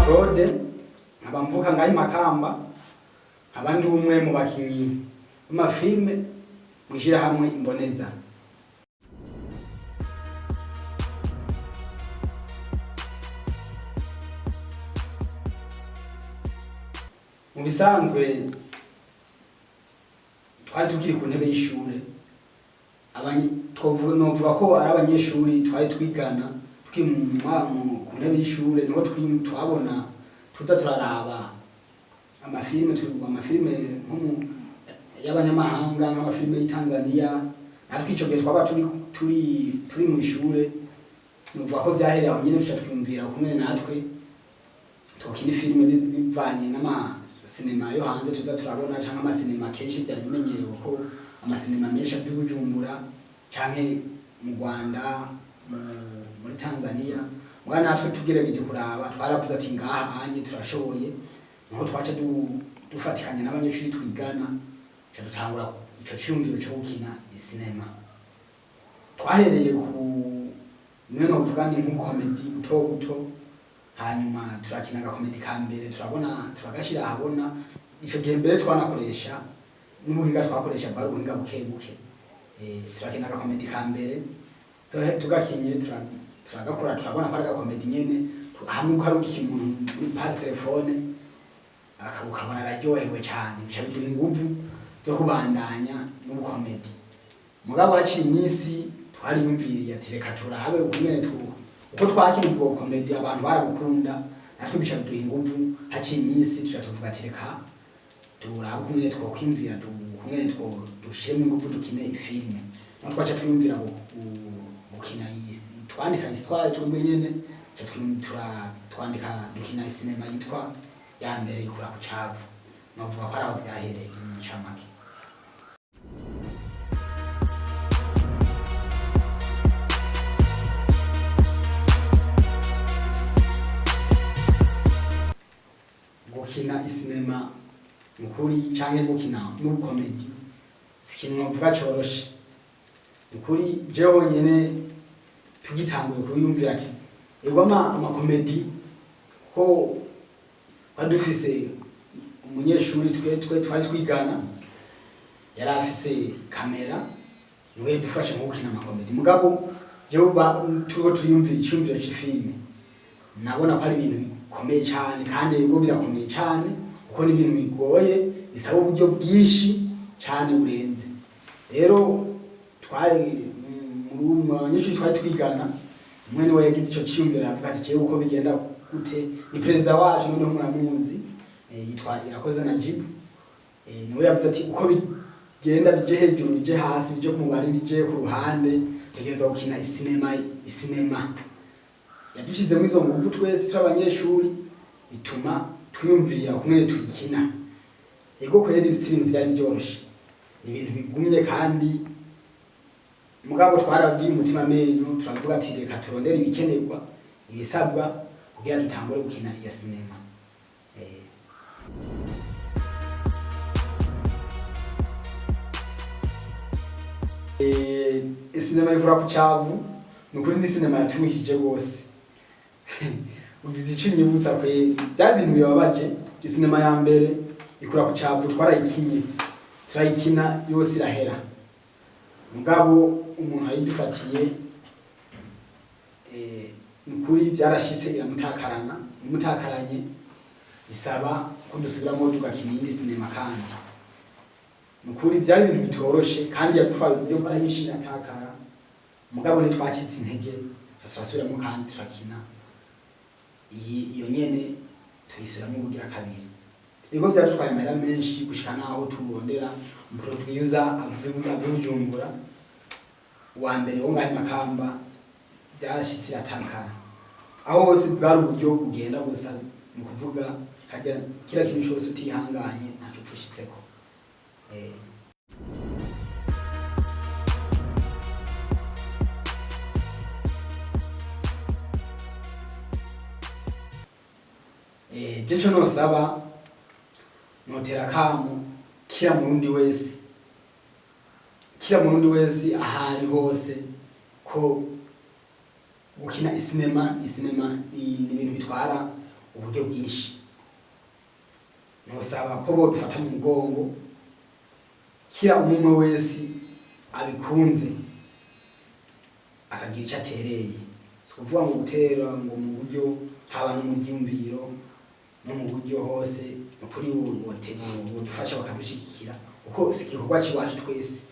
Claude, nkaba mvuka ngaho i Makamba, nkaba ndi umwe mu bakinyi b'amafilme mw'ishirahamwe Imboneza. Mu bisanzwe twari tukiri ku ntebe y'ishure, novuga ko ari abanyeshuri twari twigana tukiri ku ntebe y'ishure, niho twabona tuza turaraba amafilme, amafilme nko y'abanyamahanga, nk'amafilme y'i Tanzania. Natwe ico gihe twaba turi mw'ishure. Novuga ko vyahereye aho nyene, tuca twiyumvira ukuntu natwe twokina ifilme bivanye n'amasinema yo hanze tuza turabona, canke amasinema. Kenshi vyari bimenyerewe ko amasinema menshi ava i Bujumbura canke mu Rwanda, muri Tanzania. Muga natwe tugerageje kuraba, twaravuze ati ngaha anye turashoboye. Niho twaca dufatikanya n'abanyeshuri twigana, tuca dutangura ico ciyumviro co gukina isinema. Twahereye ku bimwe novuga ni nk'ukomedi buto buto, hanyuma turakina agakomedi ka mbere, turabona turagashira ahabona. Ico gihe mbere twanakoresha n'ubuhinga twakoresha bwari ubuhinga buke buke. Turakina agakomedi ka mbere, tugakinye, turagakora, turabona ko ari agakomedi nyene, hamwe ukarungika umuntu muri par téléphone, ukabona araryohewe cane, bica biduha inguvu zo kubandanya n'ubukomedi. Mugabo haciye iminsi twariyumviriye ati reka turabe ukungene uko twakina ubwo komedi, abantu barabukunda, natwe bica biduha inguvu. Haciye iminsi tuca tuvuga ati reka turabe ukungene twokwiyumvira, ukungene dushiremo inguvu dukine ifilme. Niho twaca twiyumvira gukina twandika histoire twebwe nyene, tuca twandika, dukina isinema yitwa ya mbere Ikura ku Cavu. Novuga ko ari aho vyahereye mu ncamake. Gukina isinema nukuri canke gukina n'ubukomedi si ikintu novuga coroshe. Nukuri jewe honyene tugitanguye kubiyumvira ati ego amakomedi, ko twari dufise umunyeshuri twe twari twigana yari afise kamera, niwe yadufasha nko gukina amakomedi. Mugabo jewe turiko turiyumvira iciyumviro c'ifilme, nabona ko ari ibintu bikomeye cane, kandi ego birakomeye cane, kuko ni ibintu bigoye, bisaba uburyo bwinshi cane burenze. Rero twari mu abanyeshuri twari twigana, umwe niwe yagize ico ciyumviro, aravuga ati jewe uko bigenda gute, ni perezida wacu noneho muramuzi, yitwa Irakoze Najib. Niwe yavuze ati uko bigenda bije hejuru, bije hasi, bije ku mubare, bije ku ruhande, tegerezwa gukina isinema. Isinema yadushizemo izo nguvu twese turi abanyeshuri, bituma twiyumvira kumwe tuyikina. Ego kweri, si ibintu vyari vyoroshe, ni ibintu bigumye, kandi mugabo twarabwiye umutima amenyo, turavuga ati reka turondere ibikenerwa, ibisabwa kugira dutangure gukina iyo sinema. Isinema Ikura ku Cavu ni ukuri ni sinema yaturuhije rwose. Ugize ico unyibutsa kweri, byari ibintu bibabaje. Isinema ya mbere Ikura ku Cavu twarayikinye, turayikina yose irahera, mugabo umuntu ayidufatiye, ni ukuri byarashitse iramutakarana. Imutakaranye bisaba ko dusubiramo tugakina iyindi sinema. Kandi ni ukuri byari ibintu bitoroshe, kandi yatwaye uburyo bwinshi, iratakara. Mugabo ntitwacitse intege, turasubiramo kandi turakina iyi iyo nyene, tuyisubiramo ubugira kabiri. Ibigo byadutwaye amahera menshi, gushika naho turondera umuproducer ave Bujumbura, uwa mbere wo ngaho i Makamba. Byarashitse iratakara. Aho hose bwari uburyo bugenda gusa. Ni ukuvuga hajya kila kintu cyose utihanganye ntacyo upfa ushitseko. Je co nosaba, notera akamo kila Murundi wese, kila Murundi wese ahari hose, ko gukina isinema ni ibintu bitwara Uburyo bwinshi nosaba ko bodufata mu mugongo, kira umwe wese abikunze akagira icyo atereye. Si ukuvuga ngo gutera ngo mu buryo, haba no mu byumviro no mu buryo hose. Ni ukuri bodufasha bakadushigikira, kuko si igikorwa cy'iwacu twese.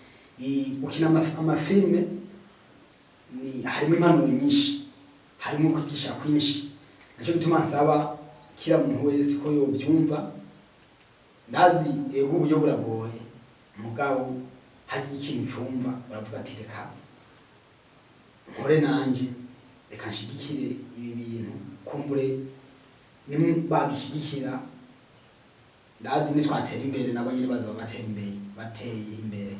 Gukina amafilme ni harimo impanuro nyinshi, harimo kwigisha kwinshi. Nacyo gituma nsaba kila muntu wese ko yobyumva. Ndazi ego uburyo buragoye, mugabo hagiye ikintu cumva uravuga ati: "Reka nkore nanje, reka nshigikire ibi bintu." Kumbure nimwe badushigikira, ndazi nitwatera imbere nabo nyene bazoba batera imbere, bateye imbere.